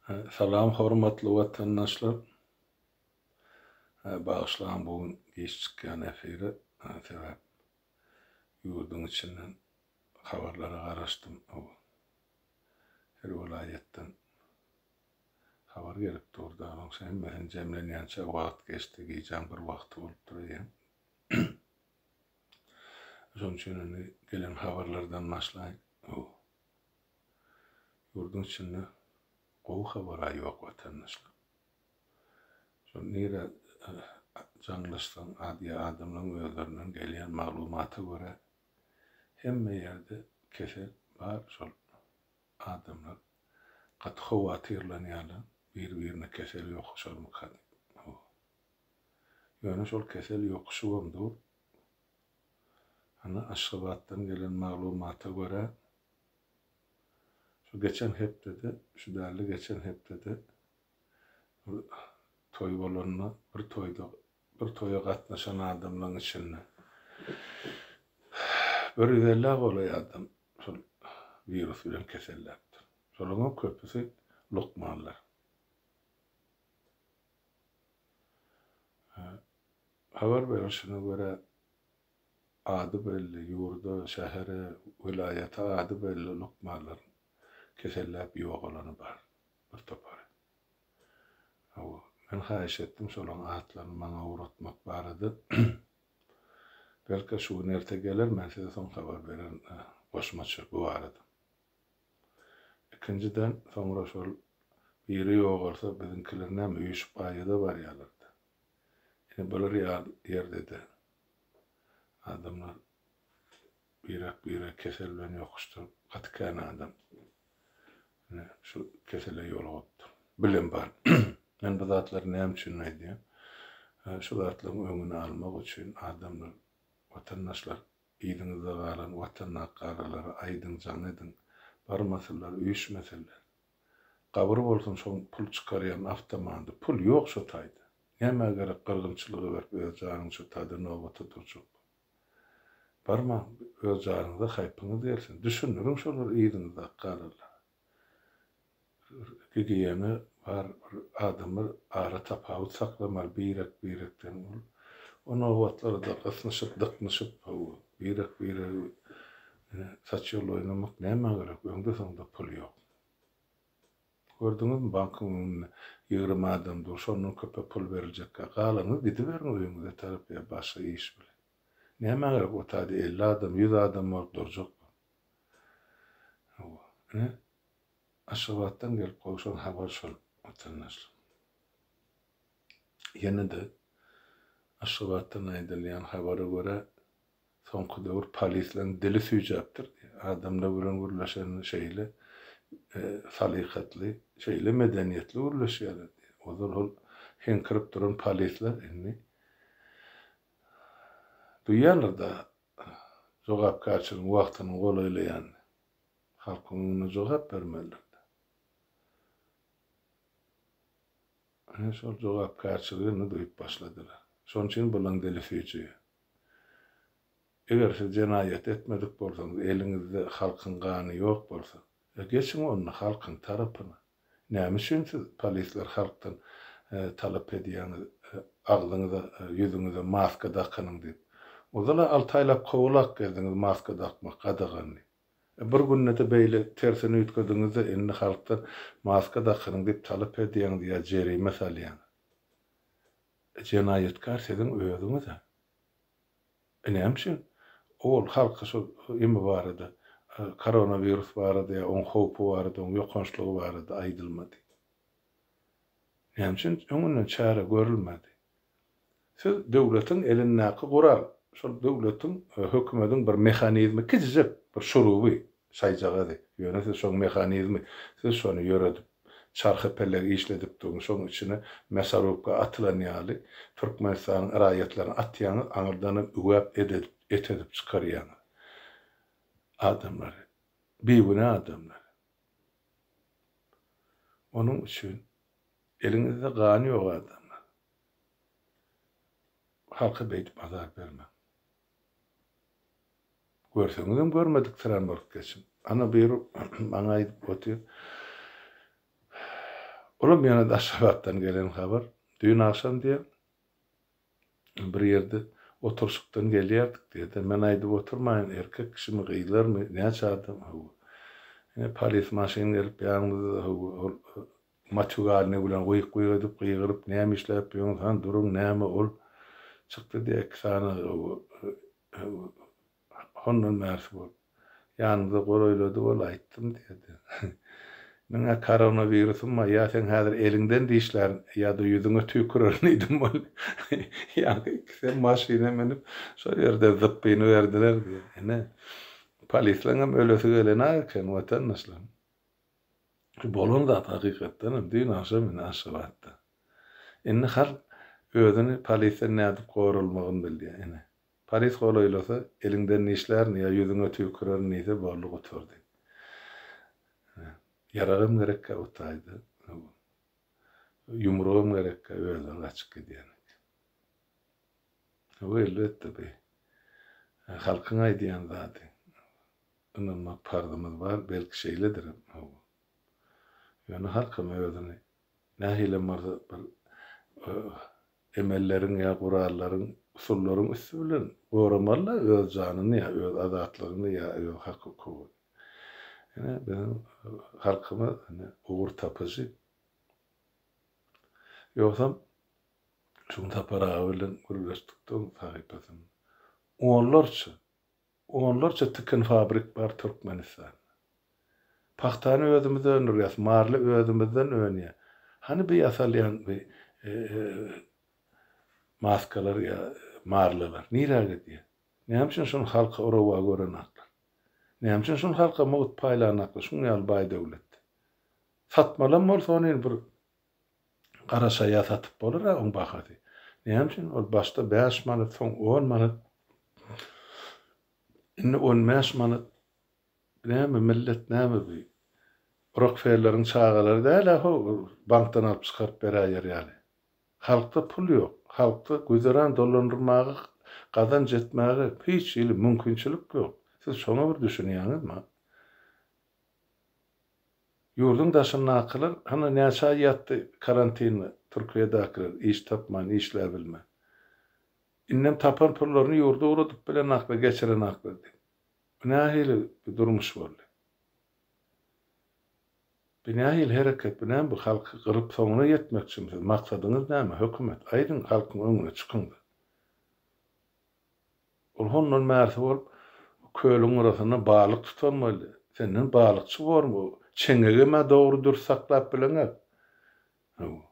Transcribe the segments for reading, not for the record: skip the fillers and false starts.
Salam hormatly watandaşlar. Bagyşlaň bu gün giç çykýan efire sebäp ýurduň içinden habarlara garaşdym. Her welaýatdan habar gelip durdy. Onuň üçin hemmesini jemlenýänçä wagt geçdi. Gijäň bir wagty bolupdyr eýýäm. Şonuň üçin indi gelen habarlardan başlaýyn. Ýurduň içinde gowy habara ýok watandaşlar. Şol nirä jaňlaşsaň ýa adamlaryň özlerinden gelýän maglumata görä hemme ýerde kesel bar şol adamlar gaty howatyrlanýarlar biri birine kesel ýokuşarmyka diýip. Ýöne şol kesel ýokuşybam dur. Hany Aşgabatdan gelen maglumata görä Şu geçen hepdede, şu dälde geçen hepdede bir toý bolanda, bir toýda, bir toýa gatnaşan adamlaryň içinde 150-ä golaý adam şol wirus bilen keselläpdir. Şolaryň köpüsi lukmanlar. Habar berlişine görä, Ady belli, ýurda, şähere, welaýata ady belli lukmanlaryň keselläp ýogalany bar, bir topary. Hawa, men haýyş etdim şolaň atlaryny maňa ugratmak barada. Belki şu gün erte geler, men size soň habar bererin goşmaça bu barada. Ikinjiden, soňra şol biri ýogalsa biziňkiler näme üýşüp aýada barýarlar-da. Ine bular ýaly ýerde-de adamlar birek-biregi kesel bilen ýokuşdyryp, gaty kän adam ine şu kesele ýolugypdyr. Bilim bar. Men bu zatlary näme üçin aýdýan? Şu zatlaryň öňüni almak üçin adamlar, watandaşlar yzyňyzda galan watandaky garalara aýdyň, jaň ediň. Barmasynlar, üýşmesinler. Gabyr bolsun şoň pul çykarýan awtomandy. Pul ýok şo taýda. Nämä gerek gyrgynçylyga berip öz janyňy şo taýda nobata durjak bolup. Barmaň öz janyňyza haýpyňyz gelsin. Düşündiriň şolary yzyňyzdaky galanlara. Gigiýena bar bir adamlar ara tapawut saklamaly birek birekden ol o nobatlarda gysnyşyp dyknyşyp hawa birek biregi ine saç ýol oýnamak nämä gerek öňde soňda pul ýok. Gördüňizmi bankyň öňünde 20 adam dur şondan köpe pul beriljekkä galanyňyz gidiberiň öýüňize tarap ýa başga iş bilen. Nämä gerek o taýda 50 adam 100 adam bolup durjak bu. Hawa ine Aşgabatdan gelip gowşan habar şol watandaşlar. Ýene-de Aşgabatdan aýdylýan habara görä Soňky döwür polisleriň dili süýjäpdir. Adamlar bilen gürleşende şeýle salykatly, şeýle medeniýetli gürleşýärler diýýär. Ozal ol heňkirip duran polisler indi duýýarlar-da jogapkärçiligiň wagtynyň golaýlaýanyny. Halkyň öňünde jogap bermelidir-dä. Ine şol jogapkärçiligi indi duýup başladylar. Şonuň üçin bularyň dili süýjüýär. Eger siz jenaýat etmedik bolsaňyz, eliňizde halkyň gany ýok bolsa, e, geçiň onda halkyň tarapyna. Näme üçin siz polisler halkdan talap edýäňiz, agzyňyza, ýüzüňize maska dakynyň diýip. Ozal-a alty aýlap kowalap gezdiňiz maska dakmak gadagan diýip. E, bir günde-de beýle tersini üýtgediňiz-de indi halkdan maska dakynyň diýip talap edýäňiz ýa jerime salýaňyz. E, jenaýatkär siziň özüňiz-ä. E näme üçin owal halka şol imi barada, koronawirus barada ýa oň howpy barada, oň ýokançlygy barada aýdylmady? Näme üçin öňünden çäre görülmedi? Siz döwletiň elindäki gural, şol döwletiň, hökümediň bir mehanizmi, kiçijek bir şuruby, şaýjagazy. Ýöne siz şoň mehanizmi, siz şony ýöredip, çarhy-pelegi işledip duruň, şoň içine mäsarubka atylan ýaly Türkmenistanyň raýatlaryny atýaňyz, aňyrdanam üwäp ededip, et edip çykarýaňyz adamlary, bigünä adamlary. Onuň üçin eliňizde gan ýok adamlar. Halka beýdip azar bermäň. Görseňizem görmediksirän bolup geçiň. Ana biri maňa aýdyp otyr. Olam ýene-de Aşgabatdan gelen habar. Düýn agşam diýýär, bir ýerde oturyşykdan gelýärdik diýýär-de, men aýdyp oturmaýyn, erkek kişimi, gyzlarmy, näçe adam, hawa. Ine, polis maşyn gelip ýanymyzda, hawa, ol matýugalnyý bilen gyk-gyk edip, gygyryp, näme işläp ýörüňiz, hany duruň, näme ol? Çykdy diýýär, iki sany, hawa, hawa, Hondan bärsi bolup, ýanymyza golaýlady ol, aýtdym diýdi. Meň-ä koronawirusym bar, ýa seň häzir eliňden dişlärin, ýa-da ýüzüňe tüýkürerin diýdim ol. Ýaňky ikisem maşyna münüp, şol ýerde zypbyny berdiler diýýär. Ine, polislaňam ölesi gelenok eken, watandaşlar. Şu bolan zat hakykatdanam düýn agşam ine Aşgabatda. Indi halk özüni polisden nädip goralmagyny bilýär, ine. Polis golaýlasa, eliňden dişlärin ýa ýüzüňe tüýkürerin diýse, boldy gutardy. Ýaragam gerekkä o taýda. Ýumrugam gerekkä, özleri gaçyp gidýän eken. Hawa, elbetde, bi halkyň aýdýan zady. Ynanmak parzymyz bar, belki şeýledirem. Hawa. Ýöne halkam özüni nähilem bolsa bir Emelleriň ýa gurallaryň, usullaryň üsti bilen goramaly-da öz janyny ýa öz azatlygyny ýa öz hak-hukugyny. Ine, biziň halkymyz ine ugur tapyjy. Ýogsam, şu gün Sapar aga bilen gürleşdik-de oň sahypasynda. Onlarça Onlarça tikin fabrik bar Türkmenistanda. Pagtany özümiz öndürýäs, marly özümizden önýär. Hany bu ýasalýan bu maskalar ýa marlalar nirä gidýär? Näme üçin şuny halka rowa görenaklar? Näme üçin şuny halka mugt paýlanaklar şuň ýaly baý döwletde? Satmalam bolsa ony bir Gara şaýa satyp bolar-a oň bahasy. Näme üçin ol başda bäş manat, soň on manat, indi on bäş manat. Näme, millet näme bu? Rokfelleriň çagalary däl-ä how, bankdan alyp çykaryp beräýer ýaly. Halkda pul ýok. Halkda güzeran dolandyrmaga, gazanç etmäge hiç hili mümkinçilik ýok. Siz şoňa bir düşünýäňizmi? Ýurduň daşyndakylar hany näçe aý ýatdy karantinde Türkiýedäkiler iş tapman işläbilmän. Indem tapan pullaryny ýurda ugradyp bilenaklar geçirenaklar diýip. Bu nähili bir durmuş boldy. Bu nähili hereket bu näme bu halky gyryp soňuna ýetmekçimi siz maksadyňyz näme hökümet aýdyň halkyň öňüne çykyňda. Ol hondan bärsi bolup, kölüň gyrasynda balyk tutan boldy. Senden balykçy bormy? Çeňňegem-ä dogry-dürs saklap bileňok. Hawa.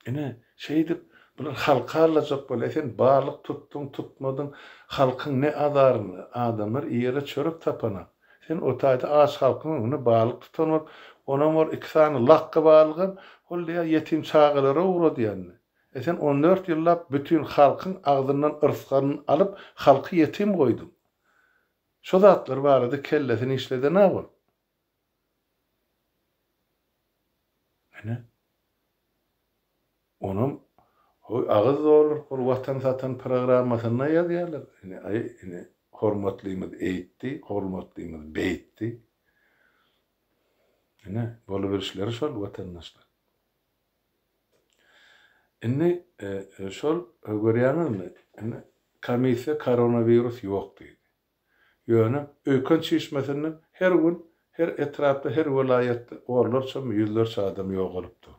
Ine, şeýdip, bular halky aldajak bolýar. Sen balyk tutduň, tutmadyň, halkyň ne azaryny, adamlar iýere çörek tapanak. Sen o taýda aç halkyň öňünde balyk tutan bolup, onam ol iki sany lakga balygam, ol diýýär, ýetim çagalara ugradýan. E sen on dört ýyllap bütin halkyň agzyndan yrsgalyny alyp halky ýetim goýduň. Şo zatlar barada kellesini işledenag ol. Ine. Onam hoý agyz dolduryp ol watan satan programmasynda ýazýarlar. Ine aý ine hormatlymyz eýtdi, hormatlymyz beýtdi. Ine bolubilişleri şol watandaşlar. Indi şol görýäňizmi, indi komissiýa koronawirus ýok diýdi. Ýöne öýken çişmesinden her gün her etrapda, her welaýatda onlarçamy, ýüzlerçe adam ýogalyp dur.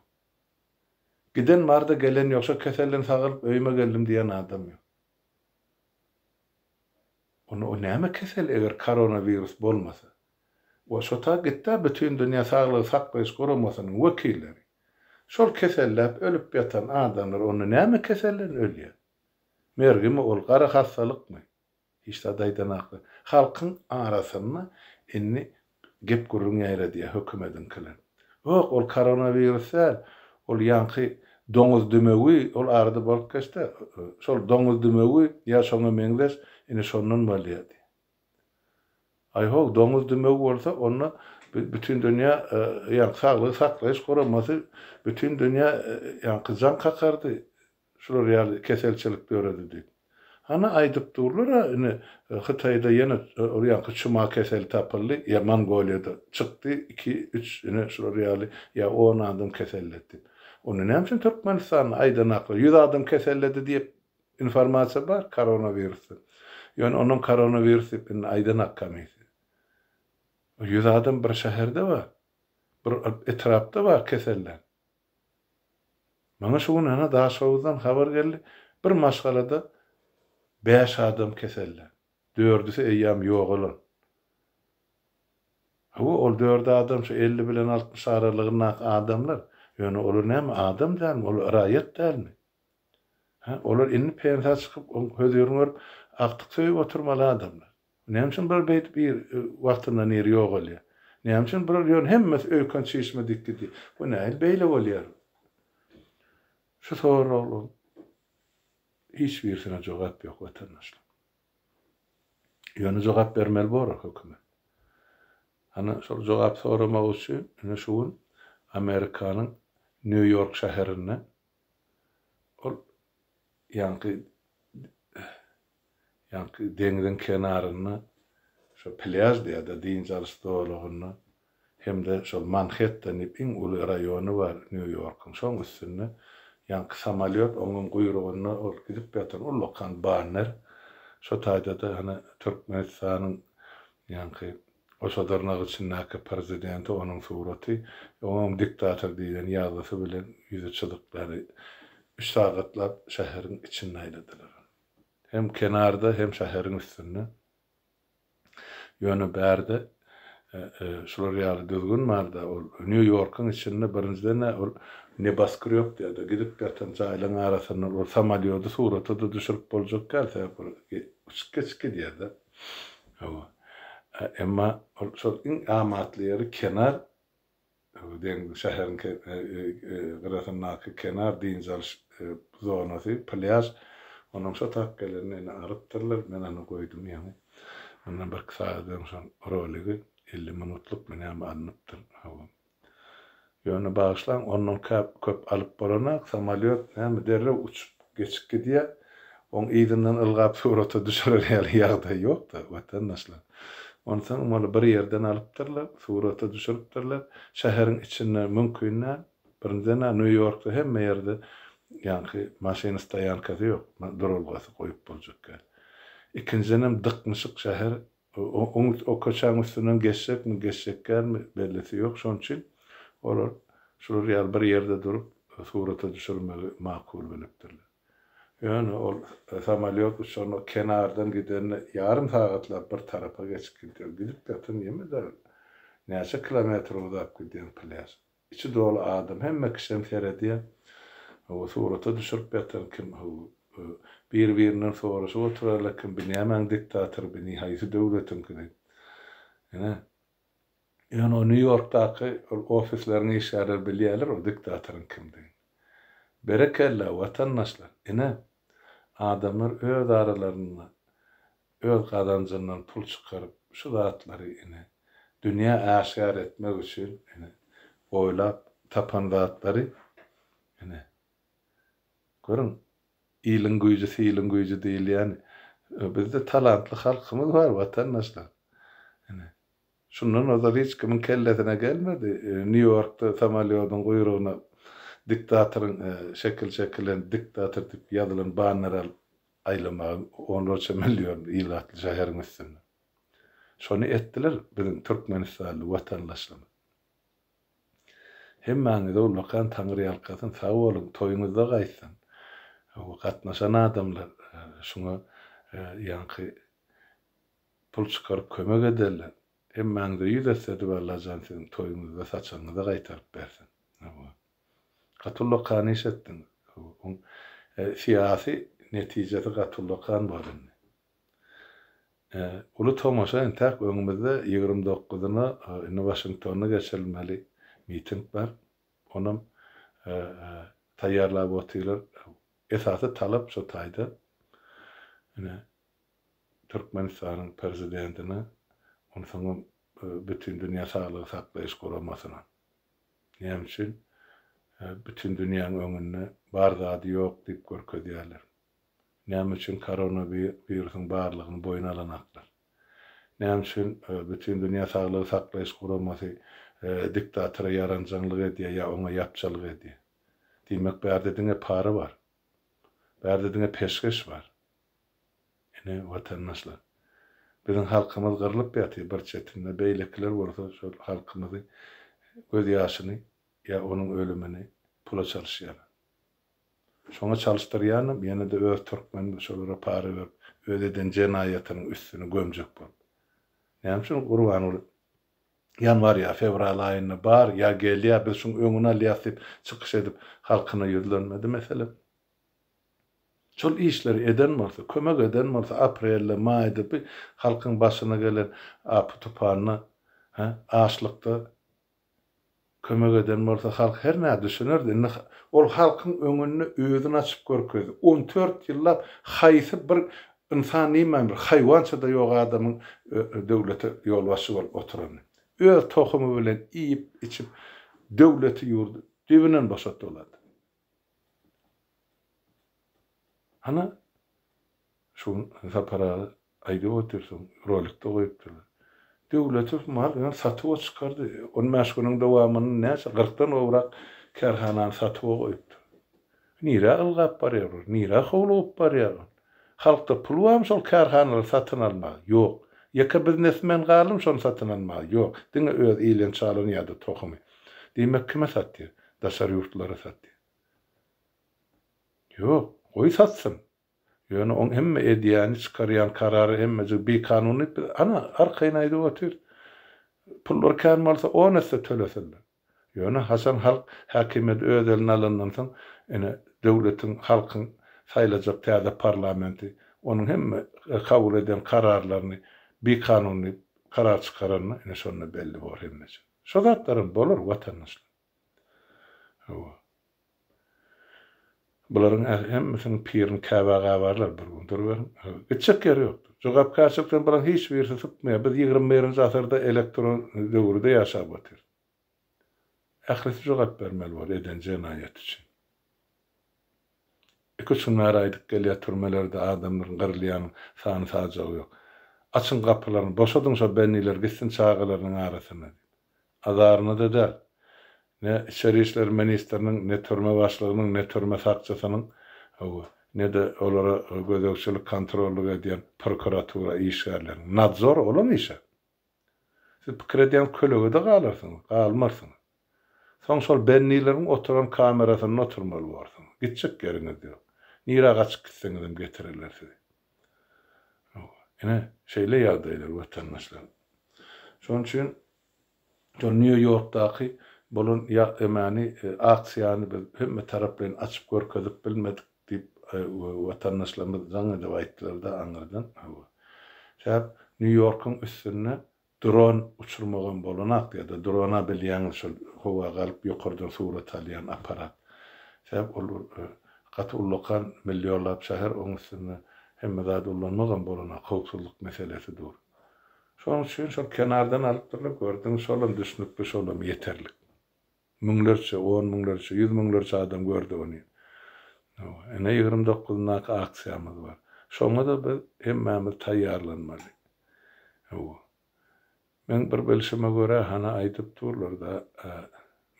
Giden bar-da, gelen ýok. Şo keselden sagalyp öýüme geldim diýen adam ýok. Onda o näme kesel eger koronawirus bolmasa? We şo ta gitdä Bütindünýä Saglygy Saklaýyş Guramasynyň wekilleri. Şol keselläp ölüp ýatan adamlar onda näme keselden ölýär? Mergimi ol, gara hassalykmy? Hiç zat aýdanaklar. Halkyň arasynda indi gep-gürrüň ýaýradýar hökümediňkiler. Ýok, ol koronawirus däl, ol ýaňky doňuz dümewi, ol arada bolup geçdi, şol doňuz dümewi ýa şoňa meňzeş, indi şondan bolýar diýýär. Aý-how, doňuz dümewi bolsa, onda Bütindünýä ýaňky saglygy saklaýyş guramasy bütin dünýä ýaňky jaň kakardy, şular ýaly keselçilik döredi diýip. Hany aýdyp durlar-a ine Hytaýda ýene ol ýaňky çuma keseli tapyldy ýa Mongoliýada çykdy iki üç ine şular ýaly ýa on adam keselledi diýip. Onda näme üçin Türkmenistanda aýdanaklar ýüz adam keselledi diýip informasiýa bar koronawirusdan. Ýöne onam koronawirus diýip indi aýdanak komissiýa. 100 adam bir şäherde bar. Bir etrapda bar kesellän. Maňa şu gün ana Daşhowuzdan habar geldi. Bir maşgalada bäş adam kesellän. Dördüsi eýýäm ýogalan. Hawa, ol dört adam şu 50 bilen 60 aralygyndaky adamlar. Ýöne olar näme adam dälmi? Olar raýat dälmi? Hä, olar indi pensiýa çykyp, oň hözirini görüp, agtyk söýüp oturmaly adamlar. Näme üçin bular beýdip ir wagtyndan ir ýogalýar? Näme üçin bular ýöne hemmesi öýken çişme dik gidýär? Bu nähili beýle bolýar? Şu soraglaryň hiç birisine jogap ýok watandaşlar. Ýöne jogap bermeli bolar hökümet. Hany şol jogap soramak üçin ine şu gün Amerikanyň Nýu-Ýork şäherinde ol ýaňky Ýaňky deňziň kenarynda şo plýaž diýýär-de, dynç alyş zolagynda hem-de şol Manhettan diýip iň uly raýony bar Nýu-Ýorkuň, şoň üstünde ýaňky samolýot, oňam guýrugynda ol gidip ýatan ullakan banner, şo taýda-da hany Türkmenistanyň ýaňky goşa dyrnak içindäki prezidenti, onuň suraty, oňam diktator diýlen ýazgysy bilen ýüzi çyzyklary üç sagatlap şäheriň içinde aýladylar. Hem kenarda, hem şäheriň üstünde. Ýöne bärde şular ýaly düzgün bar-da, ol Nýu-Ýorkuň içinde birinjiden-ä ol neboskrýob diýýär-de, gidip ýatan jaýlaryň arasyndan ol samolýody surata-da düşürip boljak däl, sebäp ol uçup geçip gidýär-de. Hawa. Emma ol şol iň amatly ýeri kenar, Deňziň şäheriň gyrasyndaky kenar dynç alyş zonasy, plýaž. Ondan şo tap gelenini ine alypdyrlar. Men ony goýdum ýaňy. Mundan birki sagat öň şoň roligi 50 minutlykmy näme alnypdyr. Hawa. Ýöne bagyşlaň, ondan köp alyp bolanok. Samolýot näme derrew uçup geçip gidýär. Oň yzyndan ylgap surata düşürer ýaly ýagdaý ýok-da, watandaşlar. Onsoňam ony bir ýerden alypdyrlar, surata düşüripdirler. Şäheriň içinde mümkin däl. Birinjiden-ä Nýu-Ýorkda hemme ýerde ýaňky maşyn stoýankasy ýok, duralgasy goýup boljak däl. Ikinjidenem dyknyşyk şäher, oň o köçäň üstünden geçjekmi, geçjek dälmi bellisi ýok. Şonuň üçin olar şular ýaly bir ýerde durup surata düşürmegi makul bilipdirler. Ýöne ol samolýot uçanda kenardan gidende ýarym sagatlap bir tarapa geçip gidýär. Gidip ýatan ýeme-de näçe kilometr uzap gidýän plýaž. Içi doly adam, hemme kişem seredýär. Hawa, surata düşürip ýatan kim, hawa, bir-birinden soraşyp oturarlar kim, bi nämäň diktatory, bi haýsy döwletiňki diýip. Ine, Ýöne o Nýu-Ýorkdaky ol ofisleriň işgärleri bilýärler o diktatoryň kimdigini. Berekella, watandaşlar! Ine, adamlar öz aralarynda öz gazanjyndan pul çykaryp, şu zatlary, ine, dünýä äşgär etmek üçin, ine, oýlap tapan zatlary, ine, görüň, iliň güýji, siliň güýji diýilýäni. Bizde talantly halkymyz bar, watandaşlar. Ine, Şundan ozal hiç kimiň kellesine gelmedi, Nýu-Ýorkda samolýodyň guýrugyna diktatoryň şekil çekilen diktator diýip ýazylan banner alyp aýlamagy onlarça million ilatly şäheriň üstünde. Şony etdiler biziň türkmenistanly watandaşlarymyz. Hemmäňize ullakan taňryýalkasyn sag boluň toýuňyzda gaýtsyn. Gatnaşan adamlar şuňa ýaňky Pul çykaryp kömek ederler. Hemmäňize ýüz esse edip Allajan siziň toýuňyzda saçagyňyza gaýtaryp bersin. Hawa. Gaty ullakan iş etdiňiz. Hawa. Oň syýasy netijesi gaty ullakan bor indi. Uly tomaşa entäk öňümizde 29-yna indi Waşingtonda geçirilmeli miting bar. Onam taýýarlap otyrlar. Esasy talap şo taýda. Ine Türkmenistanyň Prezidentine, onsoňam Bütindünýä Saglygy Saklaýyş Guramasyna. Näme üçin? Bütin dünýäň öňünde bar zady ýok diýip görkezýärler. Näme üçin koronawirusyň barlygyny boýun alanaklar? Näme üçin Bütindünýä Saglygy Saklaýyş Guramasy diktatora ýaranjaňlyk edýär ýa oňa ýapjalyk edýär? Diýmek, bärde diňe para bar. Bärde diňe peşgeş bar. Ine, watandaşlar, biziň halkymyz gyrlyp ýatyr bir çetinde, beýlekiler bolsa şol halkymyzy göz ýaşyny ýa onuň ölümini pula çalyşýarlar. Şoňa çalyşdyrýanam ýene-de öz türkmenimiz şolara para berip, öz eden jenaýatynyň üstüni gömjek bolup. Näme üçin Gurbanguly ýanwar ýa fewral aýynda bar ýa gelýär biz şuň öňüni alýas diýip çykyş edip halkyna ýüzlenmedi meselem. Şol işleri eden bolsa, kömek eden bolsa aprelde, maýda bi halkyň başyna gelen apy-tupanda, hä, açlykda Kömek eden bolsa halk hernä düşünerdi. Indi ol halkyň öňünde özüni açyp görkezdi. On tört ýyllap haýsy bir ynsan diýmän bir haýwança-da ýok adamyň döwlete ýolbaşçy bolup oturany. Öz tohumy bilen iýip içip döwleti ýurdy düýbünden boşatdy ol adam. Hana şu gün Sapar aga aýdyp otyrsyň, rolikde goýupdyrlar. Döwleti mal bilen satuwa çykardy. On bäş günüň dowamynda näçe, kyrkdan gowrak kärhanany satuwa goýupdyr. Nirä ylgap barýar olar? Nirä howlugyp barýar ol? Halkda pul barmy şol kärhanalary satyn almaga? Ýok. Ýeke biznesmen galdymy şony satyn almaga? Ýok. Diňe öz ilen-çalany ýa-da tohumy. Diýmek kime satýar? Daşary ýurtlara satýar. Ýok, goý satsyn. Ýöne oň hemme edýäni, çykarýan karary hemmejigi bikanun diýip biz ana, arkaýyn aýdyp otyrys. Pullary kän bolsa on esse tölesinler. Ýöne haçan halk häkimiýeti öz eline alandan soň, ine, döwletiň, halkyň saýlajak täze parlamenti onuň hemme kabul eden kararlaryny bikanun diýip karar çykaranda, ine şonda belli bor hemmejigi. Şo zatlaram bolar watandaşlar. Hawa. Bularyň hemmesiniň pirini Käbä gabarlar bir gün, duruberiň. Gitjek ýeri ýokdur. Jogapkärçilikden bularyň hiç birisi sypmaýar. Biz 21-nji asyrda elektron döwürde ýaşap otyrys. Ählisi jogap bermeli bor eden jenaýaty üçin. Iki-üç gün bäri aýdyp gelýär türmelerde adamlaryň gyrylýanyň sany-sajagy ýok. Açyň gapylaryny, boşadyň şo bendileri gitsin çagalarynyň arasyna diýip. Azaryna-da däl. Ne içeri işler ministriniň, ne türme başlygynyň, ne türme sakçysynyň, hawa, ne-de olara gözegçilik, kontrollyk edýän prokuratura işgärleriniň. Nadzor olaň işi. Siz pikir edýäňiz kölegede galarsyňyz, galmarsyňyz. Soň şol bendileriň oturan kamerasynda oturmaly borsuňyz. Gitjek ýeriňiz ýok. Nirä gaçyp gitseňizem getirerler sizi. Hawa, ine, şeýle ýagdaýlar, watandaşlar. Şonuň üçin şol Nýu-Ýorkdaky bolan ýa-emäni, aksiýany biz hemme taraplaýyn açyp görkezip bilmedik diýip, watandaşlarymyz jaň edip aýtdylar-da aňyrdan. Hawa. Sebäp Nýu-Ýorkuň üstünde dron uçurmagam bolanak ýa-da drona bilýäňiz şol howa galyp ýokardan surat alýan apparat. Sebäp ol gaty ullakan millionlap şäher oň üstünde hemme zady ullanmagam bolanak howpsuzlyk meselesi dur. Şonuň üçin şol kenardan alypdyrlar, gördüňiz, şolam düşnükli, şolam ýeterlik. Müňlerçe, on müňlerçe, ýüz müňlerçe adam gördi ony. Hawa, ine 29 dokuzyndaky aksiýamyz bar. Şoňa-da biz hemmämiz taýýarlanmaly. Hawa. Meň bir bilşime görä, hany aýdyp durlar-da,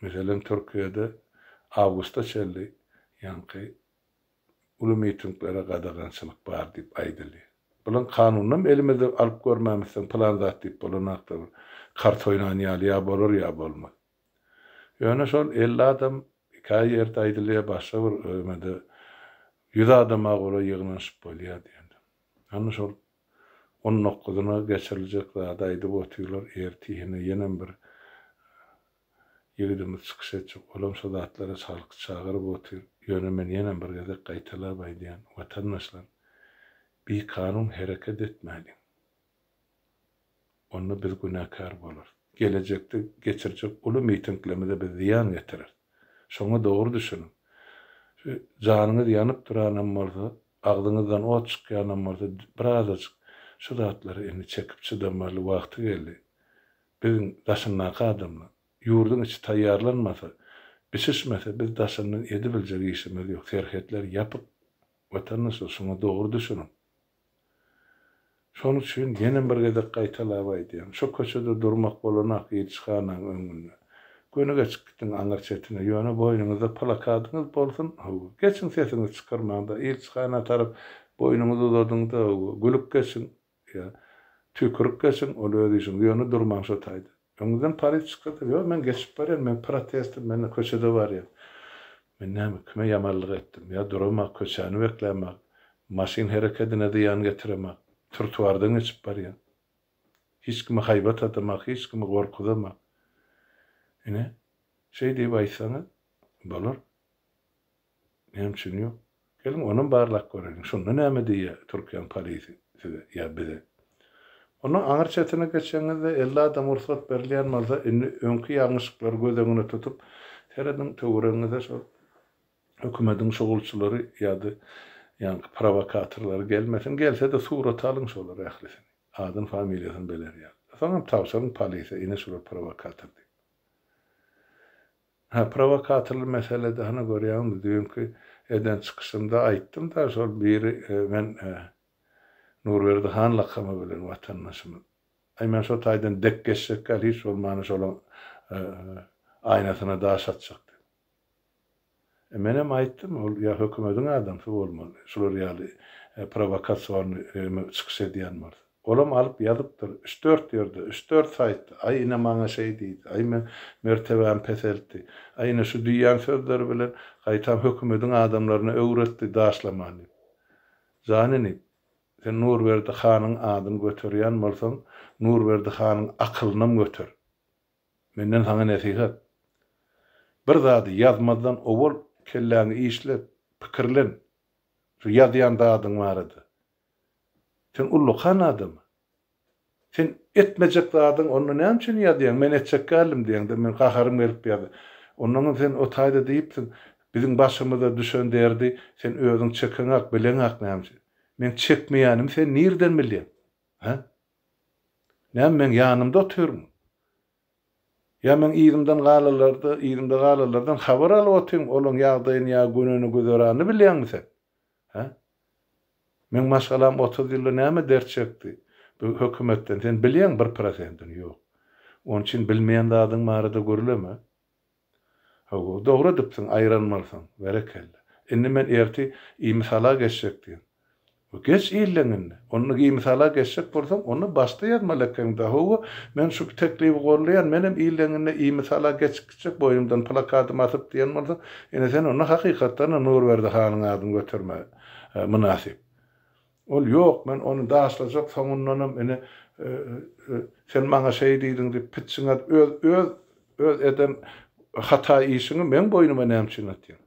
meselem, Türkiýede awgusta çenli ýaňky uly mitinglere gadagançylyk bar diýip aýdylýar. Bulaň kanunynam elimizde alyp görmämizsoň pylan zat diýip bolanakda bir kart oýnan ýaly ýa bolar ýa bolmaz. Ýöne şol 50 adam kä ýerde aýdylýar başga bir ömede 100 adama golaý ýygnanyşyp bolýar diýende. Hany şol on dokuzyna geçiriljek zady aýdyp otyrlar ertihine ýenem bir Ýigidimiz çykyş etjek, olam şo zatlara halky çagyryp otyr. Ýöne men ýenem bir gezek gaýtalap aýdýan, watandaşlar, bikanun hereket etmäliň. Onda biz günäkär bolarys. Gelejekde geçirjek uly mitinglerimize biz zyýan getireris. Şoňa dogry düşüniň. Şu janyňyz ýanyp duranam bolsa, agzyňyzdan ot çykýanam bolsa, birazajyk şu zatlary indi çekip çydamaly wagty geldi. Biziň daşyndaky adamlar. Ýurduň içi taýýarlanmasa, bişişmese biz daşyndan edibiljek işimiz ýok. Serhetler ýapyk. Watandaşlar şuňa dogry düşüniň. Şonuň üçin ýenem bir gezek gaýtalap aýdýan, şo köçede durmak bolanak ilçihanaň öňünde. Göni geçip gidiň aňyr çetine, ýöne boýnuňyzda plakadyňyz bolsun, hawa, geçiň sesiňizi çykarmaňda, ilçihana tarap boýnuňyzy uzadyňda, hawa, gülüp geçiň, ýa tüýkürip geçiň, ol öz işiňiz, ýöne durmaň şo taýda. Öňüňizden polis çyksa-da, ýok, men geçip barýan, meň protestim, men köçede barýan. Men näme, kime ýamanlyk etdim? Ýa duramak, köçäni beklämak, maşyn herekedine zyýan getiremak, trotuardan geçip barýan. Hiç kime haýbat atamak, hiç kimi gorkuzamak. Ine, şeý diýip aýtsaňyz, bolar. Näme üçin ýok? Geliň onam barlap göreliň. Şonda näme diýýär Türkiýäň polisi size ýa bize? Ondan aňyr çetine geçeňizde 50 adama rugsat berilýän bolsa indi öňki ýalňyşlyklary göz öňüne tutup serediň töweregiňize şol hökümediň şugulçylary ýa-da ýaňky prowokatorlary gelmesin gelse-de surata alyň şolary ählisini adyny familiýasyny biler ýaly. Soňam tabşyryň polise ine şular prowokator diýip. Hä, prowokatorly meselede hany görýäňmi, düýnki eden çykyşymda aýtdym-da, şol biri men Nurberdi han lakamy bilen watandaşymyz. Aý, men şo taýdan dek geçjek däl, hiç bolmanda şolaň aýnasyna daş atjak diýip. E, menem aýtdym, ol ýa hökümediň adamsy bolmaly, şular ýaly prowokasionnyý çykyş edýän bolsa. Olam alyp ýazypdyr, üç-dört ýerde, üç-dört saýtda, aý ine maňa şeý diýdi, aý meň mertebämi peseltdi, aý ine şu diýýän sözleri bilen gaýtam hökümediň adamlaryna öwretdi daşlamany diýip. Jan inim, sen Nurberdi hanyň adyny göterýän bolsaň, Nurberdi hanyň akylynam göter. Menden saňa nesihat. Bir zady ýazmazdan owal kelläňi işlet, pikirlen, şu ýazýan zadyň barada. Sen ullakan adam. Sen etmejek zadyň onda näme üçin ýazýaň, men etjek däldim diýeňde men gaharym gelip ýazdy. Onnoňam sen o taýda diýipsiň, biziň başymyza düşen derdi sen özüň çekeňak, bileňak näme üçin. Meň çekmeýänimi sen nirden bilýäň? Hä? Näme meň ýanymda otyrmyň? Ýa meň yzymdan galanlarda, yzymda galanlardan habar alyp otyrmyň, olaň ýagdaýyny ýa gününi, güzeranyny bilýäňmi sen? Hä? Meň maşgalam 30 ýylda näme dert çekdi bu hökümetden, sen bilýäň bir prosentini? Ýok. Onuň üçin bilmeýän zadyň barada gürleme. Hawa, dogry edipsiň, aýran bolsaň. Berekella. Indi men erti imisala geçjek diýen. Geç illeň indi. Onda imisala geçjek bolsaň, onda başda ýazmaly ekeniň-dä. Hawa, men şu teklibi gollaýan, menem illeň indi imisala geçip gitjek, boýnumdan plakadymy asyp diýen bolsaň, ine sen onda hakykatdan-da Nurberdi hanyň adyny götermäge mynasyp. Ol ýok, men ony daşlajak, soňundanam ine sen maňa şeý diýdiň diýip pitjiň atyp öz öz öz eden hata işiňi meň boýnuma näme üçin atýaň?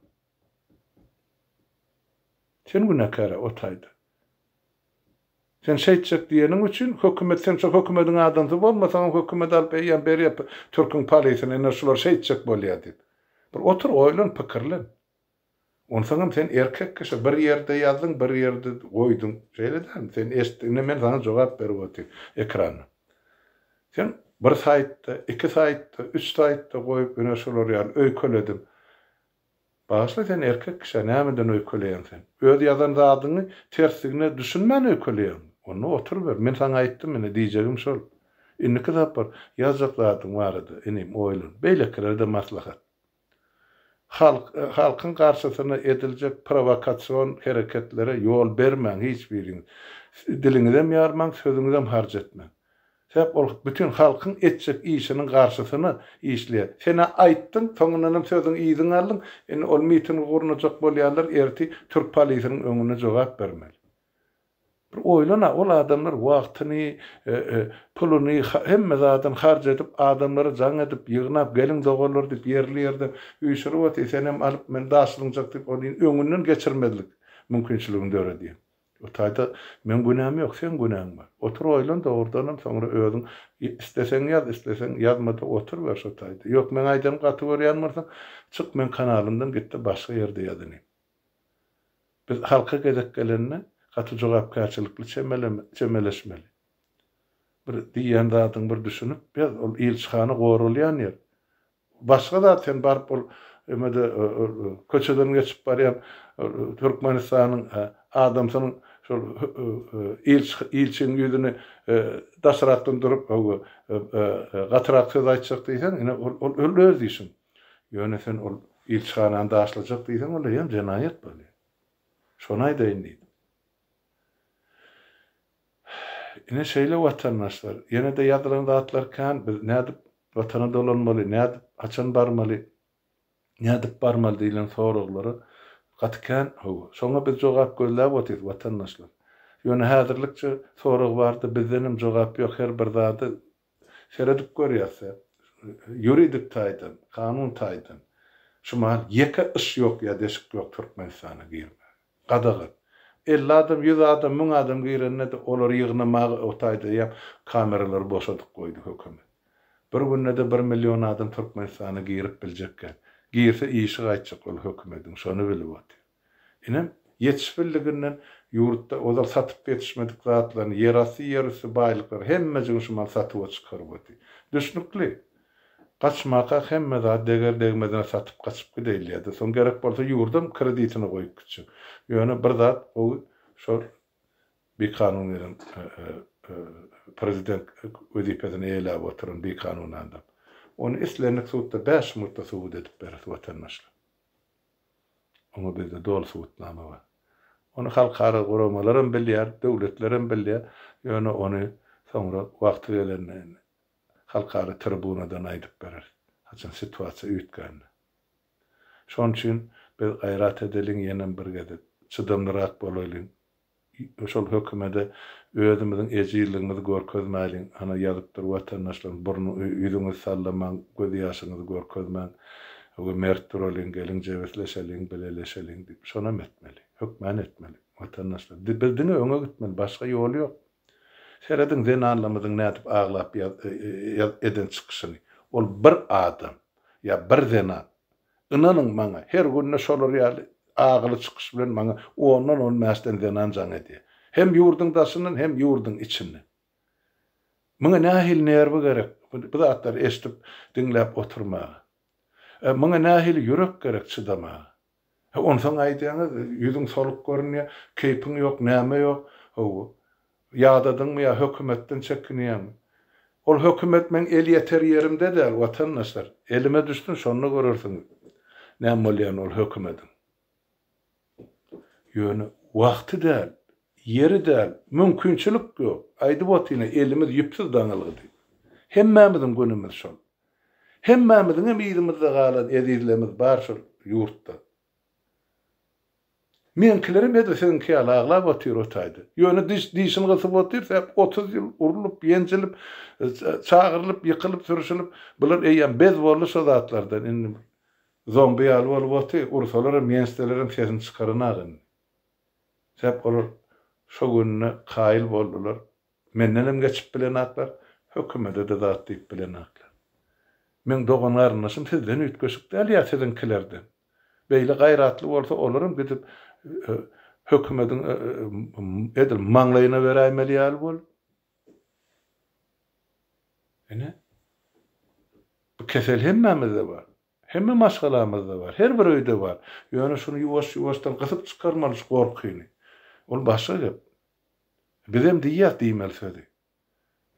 Sen günäkär-ä o taýda. Sen şeýtjek diýeniň üçin hökümet sen şo hökümediň adamsy bolmasaňam hökümet alyp eýýäm berýär türküň polisine ine şular şeýtjek bolýar diýip. Bir otur oýlan pikirlen. Onsoňam sen erkek kişi bir ýerde ýazdyň bir ýerde goýduň şeýle dälmi sen eşitdiň ine men saňa jogap berip otyryn ekranda. Sen bir saýtda iki saýtda üç saýtda goýup ine şular ýaly öýkelediň. Bagyşla sen erkek kişä nämeden öýkeleýäň sen? Öz ýazan zadyňy tersligine düşünmän öýkeleýäňmi? Onda oturyber. Men saňa aýtdym ine diýjegim şol. Indiki sapar ýazjak zadyň barada inim oýlan. Beýlekilere-de maslahat. Halk halkyň garşysyna ediljek prowokasion hereketlere ýol bermäň hiç biriňiz. Diliňizem ýarmaň sözüňizem harç etmäň. Sebäp ol bütin halkyň etjek işiniň garşysyna işleýär. Sen-ä aýtdyň, soňundanam sözüňi yzyňa aldyň, indi ol mitingi gurnajak bolýarlar, erti türk polisiniň öňünde jogap bermeli. Bir oýlan-a, ol adamlar wagtyny, puluny, hemme zadyny harç edip, adamlara jaň edip, ýygnap, geliň doganlar diýip, ýerli-ýerden üýşürip otyr, senem alyp, men daşlyňjak diýip, ony öňünden geçirmezlik mümkinçiligini döredýär. O taýda meň günäm ýok, seň günäň bar. Otur oýlan dogrudanam soňra özüň isleseň ýaz, isleseň ýazmada oturyber şo taýda. Ýok meň aýdanymy gaty görýän bolsaň çyk meň kanalymdan gitde başga ýerde ýaz inim. Biz halka gezek gelende gaty jogapkärçilikli çemeleşmeli. Bir diýýän zadyň bir düşünip ýaz, ol ilçihana goralýan ýer. Başga zat sen baryp ol emede köçeden geçip barýan Türkmenistanyň adamsynyň şol ilçiniň ýüzüni daşrakdan durup gatyrak söz aýtjak diýseň, ine ol ol öz işiň. Ýöne sen ol ilçihanany daşlajak diýseň ol eýýäm jenaýat bolýar. Şony aýdaýyn diýdim. Ine şeýle watandaşlar. Ýene-de ýazylan zatlar kän. Biz nädip Watana dolanmaly, nädip, haçan barmaly, nädip barmaly diýlen soraglara gaty kän. Hawa, şoňa biz jogap gözläp otyrys watandaşlar. Ýöne häzirlikçe sorag barda bizdenem jogap ýok her bir zada seredip görýäs-de, ýuridik taýdan, kanun taýdan şu mahal ýeke yş ýok ýa deşik ýok Türkmenistana girmäge. Gadagan. 50 adam, 100 adam, 1000 adam girende-de olary ýygnamaga o taýda ýa kameralary boşadyp goýdy hökümet. Bir günde-de bir million adam Türkmenistana girip biljekkä. Girse işi gaýtjak ol hökümediň, şony bilip otyr. Inem, ýetişbildiginden ýurtda ozal satyp ýetişmedik zatlaryny, ýerasty, ýerüsti baýlyklary hemmejigini şu mal satuwa çykaryp otyr. Düşnükli. Gaçmaka hemme zady deger-degmezine satyp gaçyp gideýilýärdi. Soň gerek bolsa ýurdam kreditine goýup gitjek. Ýöne bir zat gowy şol bikanun gelen prezident wezipesini eýeläp oturan bikanun adam. Ony islendik sudda bäş minutda subut edip beres watandaşlar. Oňa bizde doly subutnama bar. Ony halkara guramalaram bilýär, döwletlerem bilýär. Ýöne ony soňra wagty gelende indi halkara tribunadan aýdyp bereris. Haçan situasiýa üýtgände. Şonuň üçin biz gaýrat edeliň ýenem bir gezek. Çydamlyrak bolalyň. Şol hökümede özümiziň ejizligimizi görkezmäliň. Ana ýazypdyr watandaşlarym burnu ýüzüňizi sallamaň, göz ýaşyňyzy görkezmäň we mert duralyň, geliň jebisleşeliň, bileleşeliň diýip. Şonam etmeli. Hökmän etmeli. Watandaşlar. Biz diňe öňe gitmeli. Başga ýol ýok. Serediň zenanlarymyzyň nädip aglap eden çykyşyny. Ol bir adam ýa bir zenan. Ynanyň maňa her günde şolar ýaly agyly çykyş bilen maňa ondan on bäşden zenan jaň edýär. Hem ýurduň daşyndan hem ýurduň içinden. Muňa nähili nerwi gerek bu zatlary eşidip diňläp oturmaga. Muňa nähili ýürek gerek çydamaga. He onsoň aýdýaňyz, ýüzüň soluk görünýär, keýpiň ýok, näme ýok. Hawa. Ýadadyňmy ýa hökümetden çekinýäňmi? Ol hökümet meň elýeter ýerimde däl, watandaşlar. Elime düşsün, şonda görersiňiz, näme bolýanyny ol hökümediň. Ýöne wagty däl, ýeri däl, mümkinçilik ýok. Aýdyp otyryn-a, elimiz ýüpsüz daňylgy diýip. Hemmämiziň günümiz şol. Hemmämiziňem yzymyzda galan ezizlerimiz bar şol ýurtda. Meňkilerem edil siziňki ýaly aglap otyr o taýda. Ýöne diş dişini gysyp otyr, sebäp 30 ýyl urlup, ýenjilip, çagyrylyp, ýykylyp, sürüşilip, bular eýýäm bez boldy şo zatlardan. Indi zombi ýaly bolup otyr, ursalaram, ýençselerem sesini çykaranok indi. Sebäp olar şo gününe kaýyl boldular. Mendenem geçip bilenaklar, hökümede-de zat diýip bilenaklar. Meň dogan-garyndaşym sizden üýtgeşik däl ýa siziňkilerden. Beýle gaýratly bolsa olaram gidip hökümediň edil maňlaýyna beräýmeli ýaly bolup. Ine, bu kesel hemmämizde bar. Hemme maşgalamyzda bar. Her bir öýde bar. Ýöne şuny ýuwaş-ýuwaşdan gysyp çykarmaly şu gorkyny. Ol başga gep. Bizem diýýäs diýmeli sözi.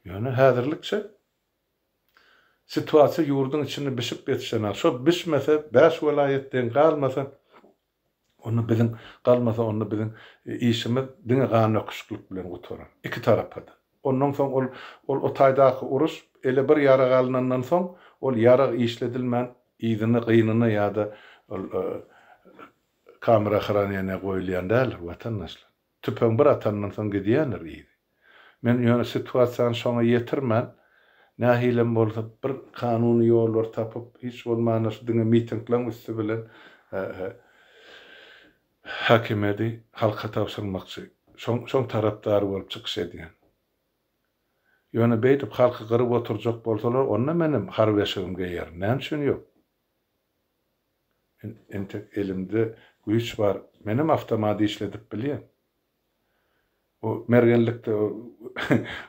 Ýöne häzirlikçe situasiýa ýurduň içinde bişip ýetişenok. Şo bişmese, bäş welaýat deň galmasa, onda biziň galmasa onda biziň işimiz diňe gandöküşiklik bilen gutarar. Iki tarapa-da. Ondan soň ol ol o taýdaky uruş ele bir ýarag alnandan soň ol ýarag işledilmän yzyna gynyna ýa-da ol kamera hraneniýa goýulýan däldir watandaşlar. Tüpeň bir atandan soň gidýändir yzy. Men ýöne situasiýany şoňa ýetirmän, nähilem bolsa bir kanuny ýollar tapyp, hiç bolmanda şu diňe mitingleň üsti bilen häkimiýedi halka tabşyrmakçy. Şoň şoň tarapdary bolup çykyş edýän. Ýöne beýdip halky gyryp oturjak bolsalar, onda menem harby eşigimi geýerin. Näme üçin ýok? Entek elimde güýç bar. Menem awtomat işledip bilýän. O mergenlikde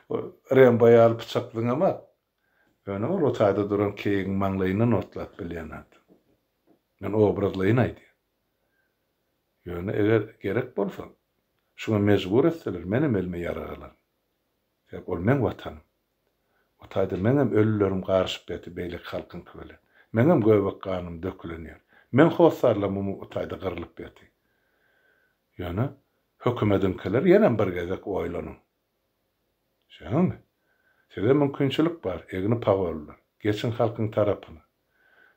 o Rembo ýaly pyçak zyňamak. Ýöne ol o taýda duran keýigiň maňlaýyndan otlap bilýän adam. Men obrazlaýyn aýdýan. Ýöne eger gerek bolsa, şuňa mejbur etseler, menem elime ýarag alaryn. Sebäp ol meň Watanym. O taýda meňem ölülerim garyşyp ýatyr beýleki halkyňky bilen. Meňem göbek ganym dökülen ýer. Meň hossarlarymam o taýda gyrlyp ýatyr. Ýöne hökümediňkiler ýenem bir gezek oýlanyň. Düşýäňizmi? Size mümkinçilik bar, egni pagonlylar. Geçiň halkyň tarapyna.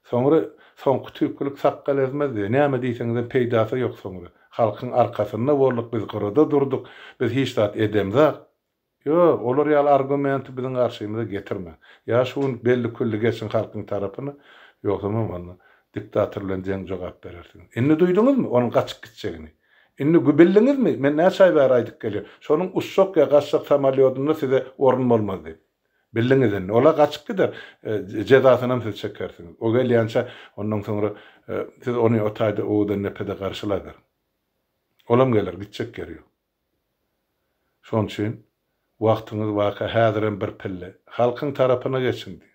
Soňra soňky tüýkülik sakgal ezmez diýýär. Näme diýseňizem peýdasy ýok soňra. Halkyň arkasynda bolduk, biz gyrada durduk, biz hiç zat edemzak. Ýok, olar ýaly argumenti biziň garşymyza getirmäň. Ýa şu gün belli-külli geçiň halkyň tarapyna, ýogsamam onda diktator bilen deň jogap berersiňiz. Indi duýduňyzmy onuň gaçyp gitjegini? Indi gü bildiňizmi, men näçe aý bäri aýdyp gelýän, şonuň uçjak ýa gaçjak samolýodynda size orun bolmaz diýip. Bildiňiz indi. Ol-a gaçyp gider, jezasynam siz çekersiňiz. O gelýänçä, ondan soňra siz ony o taýda Owadandepede garşylaberiň. Olam geler, gitjek ýeri ýok. Şonuň üçin wagtyňyz barka häzirem bir pille halkyň tarapyna geçiň diýip.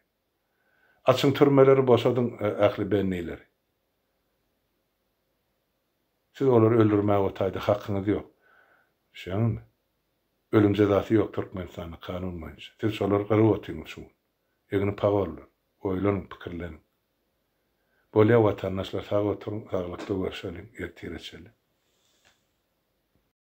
Açyň türmeleri boşadyň ähli bendileri. Siz olary öldürmäge o taýda hakyňyz ýok. Düşýäňizmi? Ölüm jezasy ýok Türkmenistanda kanun boýunça. Siz şolary gyryp otyňyz şu gün. Egni pagollar. Oýlanyň, pikirleniň. Bolýa watandaşlar sag oturyň, saglykda görşeliň ertire çenli.